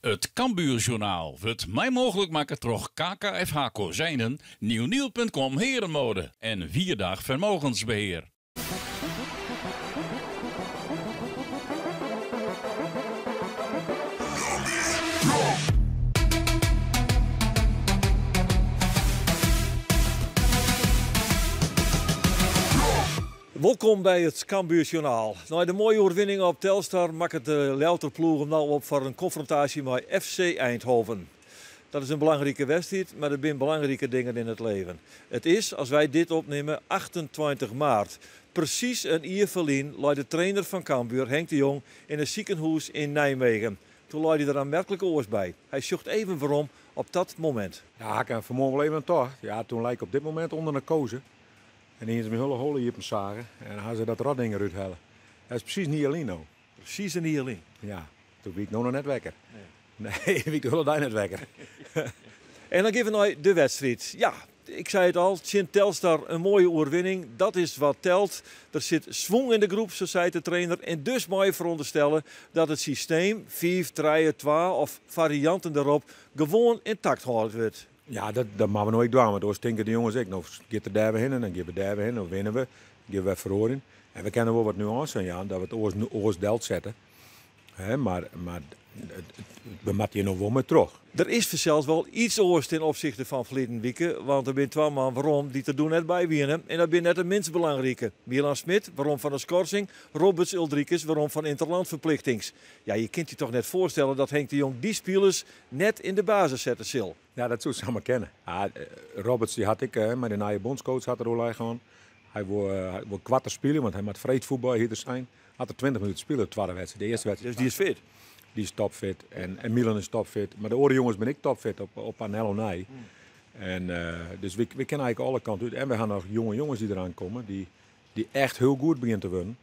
It Cambuurjournaal wurdt mei mooglik makke troch KKFH Kozijnen, Nieuwnieuw.com Herenmode en Wierdag Vermogensbeheer. Wolkom by it Cambuur Sjoernaal. Nei de moaie oerwinning op Telstar makket de Ljouwerter ploech him no op foar in konfrontaasje mei FC Eindhoven. Dat is in belangrike wedstriid, mar der binne belangriker dingen yn it leven. It is, as wy dit opnimme, 28 maart. Presys in jier ferlyn lei de trainer fan Cambuur, Henk de Jong, yn in sikehûs yn Nijmegen. Doe lei hy der aanmerklik oars by. Hy sjocht even werom op dat momint. Ja, ik ha fan 'e moarn wol even oan tocht. Ja, toen lei ik op dit momint ûnder narkoaze. En hiene se myn hiele holle iepen sage en ha se dat rotding derút helle. Dat is presys in jier lyn no. Presys in jier lyn? Ja, toen wie ik no noch net wekker. Nee, nee, wie ik de hiele dei net wekker. En dan gean we nei de wedstriid. Ja, ik sei it al, tsjin Telstar in moaie oerwinning. Dat is wat telt. Der sit swung yn de groep, sa seit de trainer. En dus meie je ferûnderstelle dat it systeem fiif, trije, twa of farianten derop gewoan yntakt hâlden wurdt. Ja, dat, dat moatte we no ek dwaan, want oars tinke de jonges ek, no giet er dêr wer hinne, dan gean we dêr wer hinne, of winne we, dan gean we wer feroarjen. En we kinne wol wat nuânse jaan, dat we it oars, oars delsette. Hè, mar, mar we moatte hjir no wol mei troch. Der is fansels wol iets oars ten opsichte fan ferleden wike, want der binne twa man werom dy't der doe net by wiene. En dat binne net de minst belangrike. Milan Smit, werom fan de skorsing, Roberts Uldrikis, werom fan ynterlandferplichtings. Ja, je kint je toch net foarstelle dat Henk de Jong dy spilers net yn de basis sette sil. Ja, dat soe samar kinne. Ja, Roberts dy hat ek mei de nije bûnscoach hat er oerlei hân. Hy wol, hy wol koarter spylje, want hy moat freed fuotbalje, hie er sein. Hat er 20 minuten spile, de twadde wedstriid, de earste wedstriid. Dus dy is fit? Dy is topfit. En, en Milan is topfit. Mar de oare jonges binne ek topfit op, op Anello nei. En, dus we, we kinne eigentlik alle kanten út. En we ha noch jonge jonges dy't deraan komme, dy't, dy't echt hiel goed begjinne te wurden.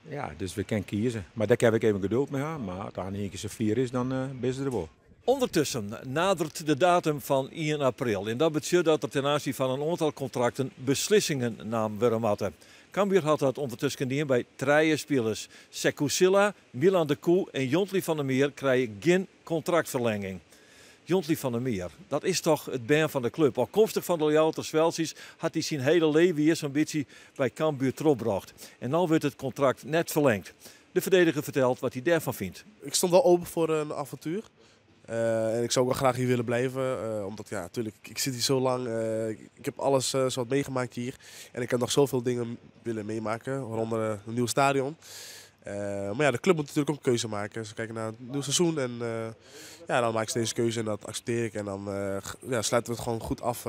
Ja, dus we kinne kieze. Mar dêr kinne we ek even geduld mei ha. Mar as it ien kear safier is, dan binne se der wol. Undertusken naderet de datum fan ien april en dat betsjut dat der ten aansien fan in oantal kontrakten beslissingen naam wurde moatte. Cambuur hat dat ûndertusken dien by trije spilers. Sekou Sylla, Milan de Koe en Jhondly van der Meer krije gjin kontraktferlenging. Jhondly van der Meer, dat is toch it bern fan de klup. Ofkomstich fan de Ljouwerter Sweltsjes hat hy syn hiele leven hjir sa'n bytsje by Cambuur trochbrocht. En no wurdt it kontrakt net ferlingd. De ferdediger fertelt wat hy dêrfan fynt. Ik stond wel open voor een avontuur. En ik zou ook wel graag hier willen blijven. Omdat, ja, natuurlijk, ik zit hier zo lang. Ik heb alles zo wat meegemaakt hier. En ik heb nog zoveel dingen willen meemaken, waaronder een nieuw stadion. Maar ja, de club moet natuurlijk ook een keuze maken. Ze kijken naar het nieuw seizoen en ja, dan maken ze deze keuze en dat accepteer ik. En dan ja, sluiten we het gewoon goed af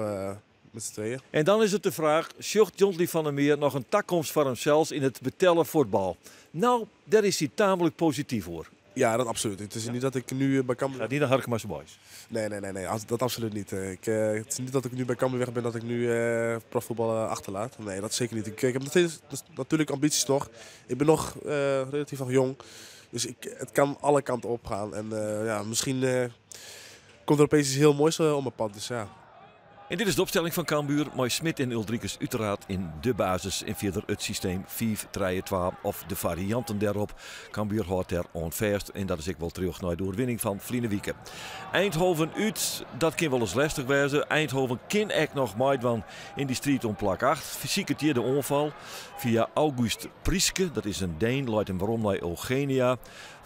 met z'n tweeën. En dan is it de fraach, sjocht Jhondly van der Meer noch in takomst foar himsels yn it betelle fuotbal? No, dêr is hy taamlik posityf oer. Ja, dat absoluut. Het is niet dat ik nu bij Cambuur... Gaat niet naar Harkemase Boys? Nee, nee, nee, nee, dat absoluut niet. Het is niet dat ik nu bij Cambuur weg ben, dat ik nu profvoetbal achterlaat. Nee, dat zeker niet. Ik heb nog steeds natuurlijk ambities nog. Ik ben nog relatief nog jong. Dus het kan alle kanten op gaan. En ja, misschien komt er opeens iets heel moois op mijn pad. Dus, ja. En dit is de opstelling fan Cambuur, mei Smit en Uldrikis úteraard yn de basis en fierder it systeem 5-3-2 of de farianten dêrop. Cambuur hâldt dêr oan fêst en dat is ek wol terjocht nei de oerwinning fan ferline wike. Eindhoven út, dat kin wolris lestich wêze. Eindhoven kin ek noch meidwaan yn dy striid om plak 8. Siket hjir de oanfal fia August Priske, dat is in Deen, leit him werom nei Eugenia.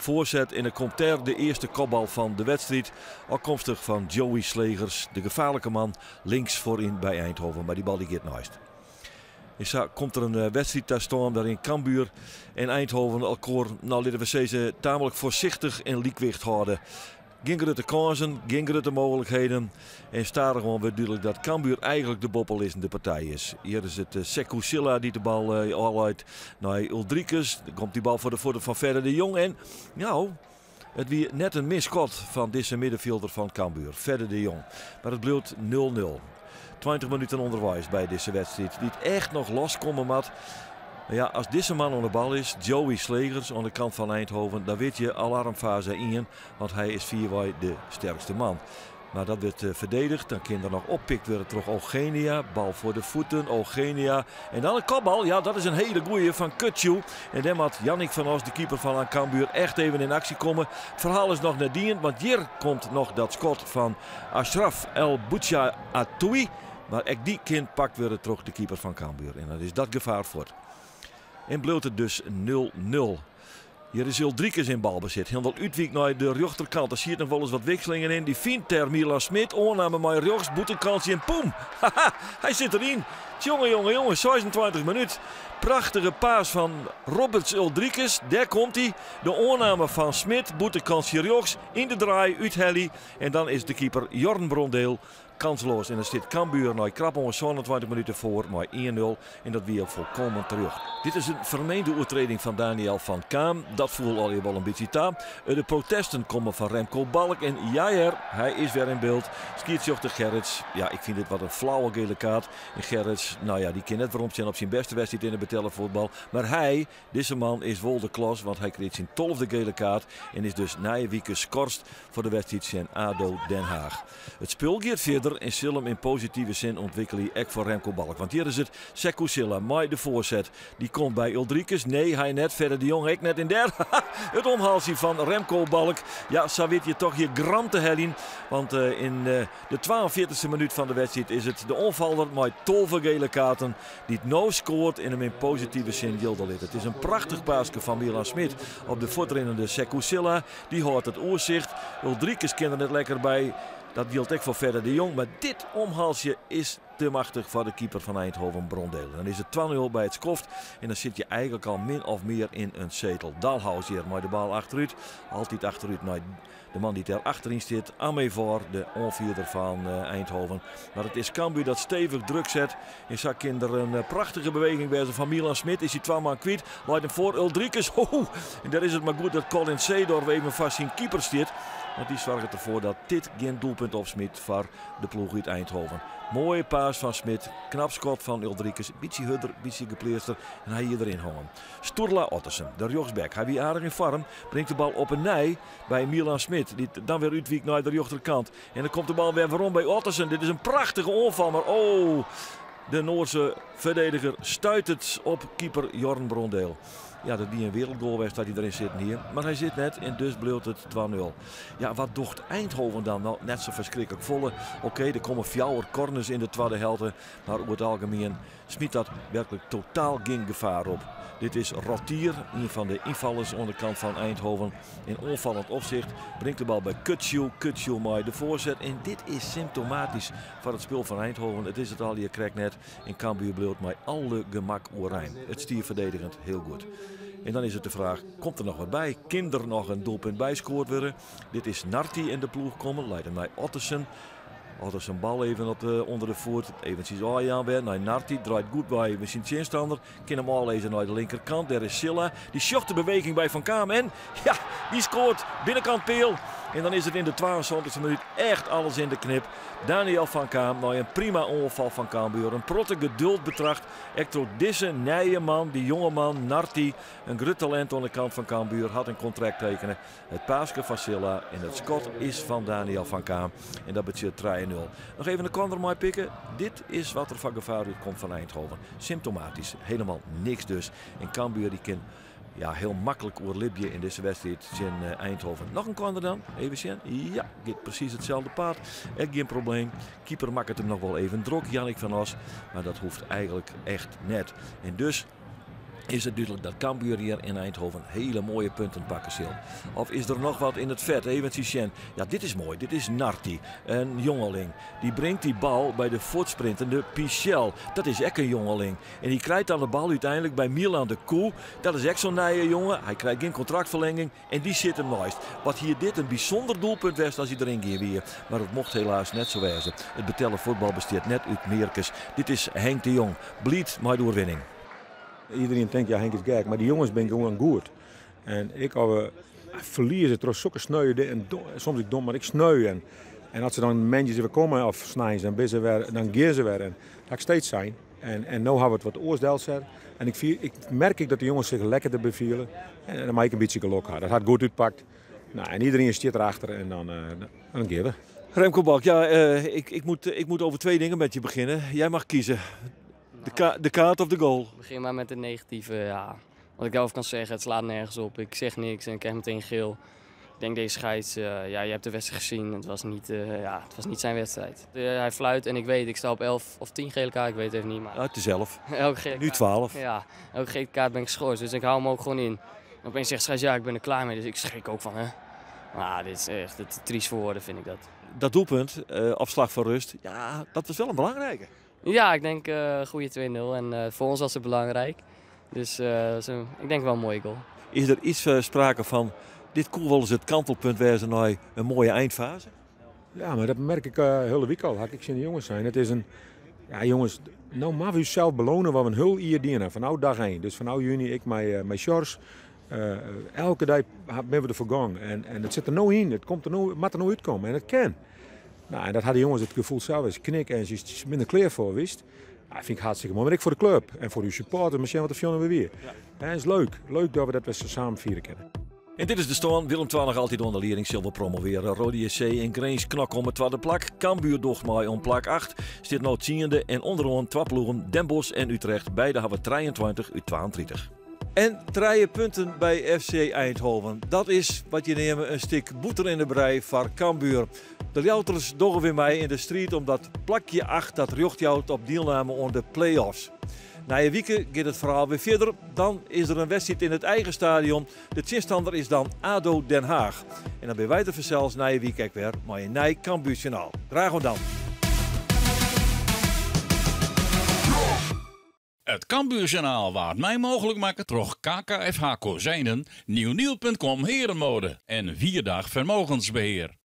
Foarset en dan komt dêr de earste kopbal fan de wedstriid. Ofkomstich fan Joey Slegers, de gefaarlike man links foaryn by Eindhoven. Mar dy bal dy giet neist. En sa komt der in wedstriid ta stân wêryn Cambuur en Eindhoven elkoar, no litte we sizze, taamlik foarsichtich yn lykwicht hâlde. Gjin grutte kânsen, gjin grutte mooglikheden. En stadichoan wurdt dúdlik dat Cambuur eigentlik de boppelizzende partij is. Hjir is it Sekou Sylla dy't de bal ôfleit nei Uldrikis. Dan komt dy bal foar de fuotten fan Fedde de Jong. En no, it wie net in min skot fan dizze middenfjilder fan Cambuur, Fedde de Jong. Mar it bliuwt 0-0. 20 minuten ûnderweis by dizze wedstriid, dy't echt noch loskomme moat. Mar ja, as dizze man oan de bal is, Joey Slegers oan de kant fan Eindhoven, dan wit je alarmfaze 1, want hy is fierwei de sterkste man. Maar dat wurdt ferdedigd. Dan kin der noch oppikt wurde troch Eugenia. Bal foar de voeten, Eugenia. En dan in kopbal. Ja, dat is in hiele goeie fan Kutsu. En dêr moat Jannik van Os, de keeper fan Cambuur, echt even yn aksje komme. It ferhaal is noch net dien, want hjir komt noch dat skot fan Ashraf El Bouchatoui. Mar ek dy kin pakt wurde troch de keeper fan Cambuur. En dan is dat gefaar fuort. En bliuwt it dus 0-0. Hjir is Uldrikis yn balbesit. Hielendal útwykt nei de rjochterkant. Der siet noch wolris wat wikselingen yn. Dy fynt dêr Milan Smit. Oanname mei rjochts, bûtenkantsje en poem! Haha, hy sit deryn! Tjonge, jonge, jonge, 26 minút. Prachtige pass fan Roberts Uldrikis. Dêr komt hy. De oanname fan Smit, bûtenkantsje rjochts, yn de draai, úthelje. En dan is de keeper Jorn Brondeel Kansloas en dan stiet Cambuur nei krap oan 27 minuten foar mei 1-0 en dat wie folkommen terjocht. Dit is in fermeende oertreding fan Daniel van Kaam. Dat foel allegear wol in bytsje ta. De protesten komme fan Remco Balk en ja hear, hy is wer yn byld. Skiedsrjochter Gerrits, ja ik fyn dit wat in flauwe gele kaart. En Gerrits, no ja, dy kin net weromsjen op syn bêste wedstriid yn it betelle fuotbal. Mar hy, Dizze man is wol de klos, want hy kriget syn tolfde gele kaart en is dus nije wike skorst foar de wedstriid tsjin ADO Den Haag. It spul giet fierder en sil him yn positive sin ûntwikkelje, ek foar Remco Balk. Want hjir is it Sekou Sylla mei de foarset. Dy komt by Uldrikis. Nee, hy net. Fedde de Jong ek net. En dêr, it omhalsje fan Remco Balk. Ja, sa wit je toch je gram te heljen. Want yn de 42e minút fan de wedstriid is it de oanfaller mei 12 gele kaarten dy't no skoart en him yn positive sin jilde lit. It is in prachtich paaske fan Milan Smit op de fuortrinnende Sekou Sylla. Dy hâldt it oersicht. Uldrikis kin der net lekker by. Dat jildt ek foar Fedde de Jong. Mar dit omhalsje is te machtich foar de keeper fan Eindhoven, Brondeel. Dan is it 2-0 by it skoft en dan sit je eigenlik al min of mear yn in setel. Dalhaus hjir mei de bal achterút. Altyd achterút nei de man dy't dêr achteryn stiet, Amevor, de oanfierder fan Eindhoven. Mar it is Cambuur dat stevich druk set. En sa kin der in prachtige beweging wêze fan Milan Smit. Is hy twa man kwyt, leit him foar Uldrikis. Ho, en dêr is it mar goed dat Colin Seedorf even foar syn keeper stiet. Want dy soarget derfoar dat dit gjin doelpunt opsmyt foar de ploech út Eindhoven. Moaie pass fan Smit, knap skot fan Uldrikis. Bytsje hurder, bytsje gepleatster en hy hie deryn hongen. Sturla Ottesen, de rjochtsback, hy wie aardich yn foarm, bringt de bal op 'e nij by Milan Smit, dy't dan wer útwykt nei de rjochterkant. En dan komt de bal wer werom by Ottesen. Dit is in prachtige oanfal, mar oh, de Noarse ferdediger stuitet op keeper Jorn Brondeel. Ja, dat wie in wereldgoal west dat hy deryn sitten hie. Mar hy sit net en dus bliuwt it 2-0. Ja, wat docht Eindhoven dan? No, net sa ferskriklik folle. Oké, der komme fjouwer corners yn de twadde helte. Mar oer it algemien smyt dat werklik totaal gjin gefaar op. Dit is Rottier, ien fan de ynfallers oan de kant fan Eindhoven. In oanfallend opsicht bringt de bal by Kutsu. Kutsu mei de foarset. En dit is symptomatysk foar it spul fan Eindhoven. It is it allegear krekt net. En Cambuur bliuwt mei alle gemak oerein. It stie ferdedigend hiel goed. En dan is it de fraach, komt der noch wat by? Kin der noch in doelpunt by skoard wurde? Dit is Narti yn de ploech kommen, leit him nei Ottesen. Ottesen bal even op de, ûnder de foet. Eventsjes ôfjaan wer nei Narti. Draait goed by syn tsjinstanner. Kin him ôflizze nei de linkerkant. Dêr is Sylla. Dy sjocht de beweging by Van Kaam en ja, dy skoart binnenkant peal. En dan is it yn de 72e minút echt alles yn de knip. Daniel van Kaam nei in prima oanfal fan Cambuur. In protte geduld betracht. Ek troch dizze nije man, dy jonge man Narti, in grut talint oan de kant fan Cambuur, hat in kontrakt tekene. It paaske fan Sylla en it skot is fan Daniel van Kaam. En dat betsjut 3-0. Noch even de corner meipikke. Dit is wat der foar gefaar útkomt fan Eindhoven. Symptomatysk, hielendal niks dus. En Cambuur dy kin ja, hiel maklik oerlibje yn dizze wedstriid tsjin Eindhoven. Noch in corner dan, even sjen. Ja, giet presys itselde paad. Ek gjin probleem. Keeper makket him noch wol even drok, Jannik van Os. Mar dat hoecht eigenlik echt net. En dus is it dúdlik dat Cambuur hjir yn Eindhoven hiele moaie punten pakke sil. Of is der noch wat yn it fet? Eventsjes sjen. Ja, dit is moai. Dit is Narti, in jongeling. Dy bringt dy bal by de fuortsprintende Pichel. Dat is ek in jongeling. En dy krijt dan de bal úteinlik by Milan de Koe. Dat is ek sa'n nije jonge. Hy krijt gjin kontraktferlinging en dy sit him neist. Wat hie dit in bysûnder doelpunt west as hy deryn gien wie. Mar it mocht helaas net sa wêze. It betelle fuotbal bestiet net út mearkes. Dit is Henk de Jong, bliid mei de oerwinning. Iedereen tinkt, ja Henk is gek, mar dy jonges binne gewoan goed. En ik as we ferlieze troch sokke sneu en soms ek dom, mar ek sneu. En, en as se dan moandeis wer komme of sneins, dan binne se wer, dan gean se wer. En dat ha ik steeds sein. En, en no ha we it wat oars delset. En ik, fiel, ik merk ek dat de jonges sich lekkerder by fiele. En dan mei ik in bytsje gelok ha. Dat hat goed útpakt. Nou, en iedereen zit erachter en dan, dan gaan we. Remco Balk, ja, ik moet over twee dingen met je beginnen. Jij mag kiezen. De kaart of de goal? Begin maar met het negatieve. Ja. Wat ik daarover kan zeggen, het slaat nergens op. Ik zeg niks en ik krijg meteen geel. Ik denk deze scheids, ja, je hebt de wedstrijd gezien. Het, was niet, ja, het was niet zijn wedstrijd. Hij fluit en ik weet, ik sta op 11 of 10 gele kaart, ik weet het even niet. Maar Ja, het is 11. Elke gele Nu kaart- 12. Ja, elke gele kaart ben ik geschorst. Dus ik hou hem ook gewoon in. En opeens zegt scheids, ja, ik ben er klaar mee. Dus ik schrik ook van, hè. Maar dit is echt het triest voor woorden, vind ik dat. Dat doelpunt, afslag van rust, ja, dat was wel een belangrijke. Ja, ik denk goede 2-0. En voor ons was het belangrijk. Dus zo, ik denk wel een mooie goal. Is er iets sprake van, dit kon wel eens het kantelpunt wezen naar een mooie eindfase? Ja, maar dat merk ik hele week al. Had ik zien de jongens zijn. Het is een, ja jongens, nou mag u zelf belonen wat we een heel jaar dienen. Van nou dag 1. Dus van nou juni, ik met Sjors. Elke dag ben we er voor gang. En het zit er nou in. Het komt er nou, het moet er nou uitkomen. En het kan. Nou, en dat hadden de jongens het gevoel zelf eens knik en ze is minder kleer voor, wist. Ja, vind ik hartstikke mooi. Maar ik voor de club en voor uw supporters, misschien wat de Fionne we weer. Ja. Het is leuk. Leuk dat we dat we samen vieren kunnen. En dit is de stân. Willem II nog altyd ûnder lieding sil wol promovearje. Roda JC en Grins knokke om it twadde plak. Cambuur docht mei om plak 8. Stiet no tsiende en ûnderoan twa ploegen Den Bosch en Utrecht. Beide hawwe 23 út 32. En trije punten by FC Eindhoven. Dat is wat je neame in stik bûter yn de brij foar Cambuur. De Ljouwerters dogge wer mei yn de striid om dat plakje 8 dat rjocht jout op dielname oan de play-offs. Nije wike giet it ferhaal wer fierder. Dan is der in wedstriid yn it eigen stadion. De tsjinstanner is dan ADO Den Haag. En dan binne wy der fansels nije wike ek wer mei in nij Cambuur Sjoernaal. Graach oant dan. It Cambuur Sjoernaal waard mei mooglik makke troch KKFH Kozijnen, Nieuwnieuw.com Herenmode en Vierdag Vermogensbeheer.